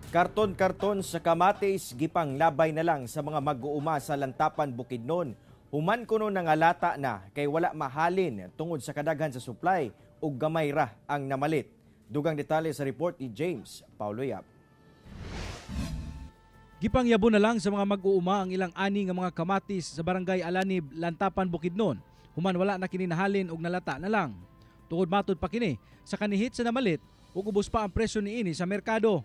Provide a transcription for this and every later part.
Karton-karton sa kamatis gipanglabay na lang sa mga mag-uuma sa Lantapan, Bukidnon. Human kuno nangalata na kay wala mahalin tungod sa kadaghan sa supply ug gamay ra ang namalit. Dugang detalye sa report ni James Paulo Yap. Gipangyabo na lang sa mga mag-uuma ang ilang ani nga mga kamatis sa Barangay Alanib, Lantapan, Bukidnon. Human wala na kini nahalin og nalata na lang. Tungod matud pa kini sa kanihit sa namalit ug ubos pa ang presyo niini sa merkado.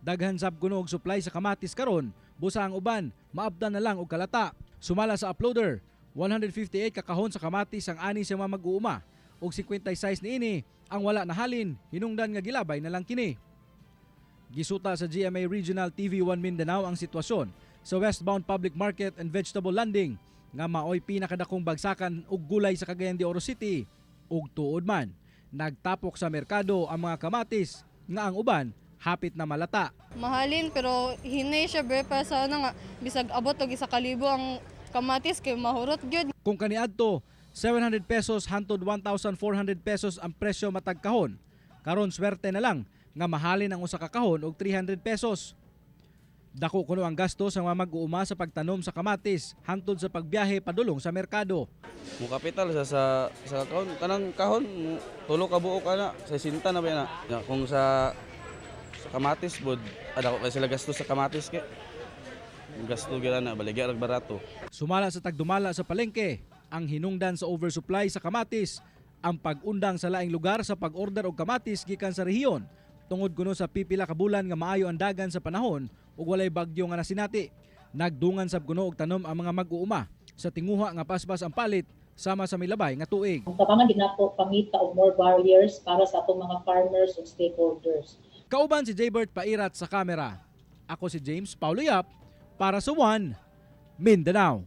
Daghan sab kuno og supply sa kamatis karon, busa ang uban maabdan na lang og kalata. Sumala sa uploader, 158 ka kahon sa kamatis ang ani sa mga mag-uuma ug 56 niini ang wala nahalin, hinungdan nga gilabay na lang kini. Gisuta sa GMA Regional TV 1 Mindanao ang sitwasyon sa westbound public market and vegetable landing nga maoy pinakadakong bagsakan og gulay sa Cagayan de Oro City. Ug tuod man, nagtapok sa merkado ang mga kamatis nga ang uban hapit na malata. Mahalin pero hinay siya ber para sa ano nga bisag abot og 1,000 ang kamatis kay mahurot gyud. Kung kaniadto 700 pesos hantod 1,400 pesos ang presyo matag kahon, karon swerte na lang nga mahalin ang usa ka kahon og 300 pesos. Dako kuno ang gasto sa mga mag-uuma sa pagtanom sa kamatis hantod sa pagbiyahe padulong sa merkado. Mo kapital sa kahon, kanang kahon tulo ka buok ana, 60 na ba na. Ya, kung sa kamatis bod, ada ko kay sila gasto sa kamatis kay. Gasto gyud na baligya rag barato. Sumala sa tagdumala sa palengke, ang hinungdan sa oversupply sa kamatis, ang pag-undang sa laing lugar sa pag-order og kamatis gikan sa rehiyon tungod kuno sa pipila ka bulan nga maayo ang dagan sa panahon ug walay bagyo nga nasinati. Nagdungan sab kuno og tanom ang mga mag-uuma sa tinguha nga paspas ang palit sama sa milabay nga tuig. Ang tabangan din nato pangita og more barriers para sa atong mga farmers ug stakeholders. Kauban si Jaybert Pairat sa kamera. Ako si James Paulo Yap para sa One Mindanao.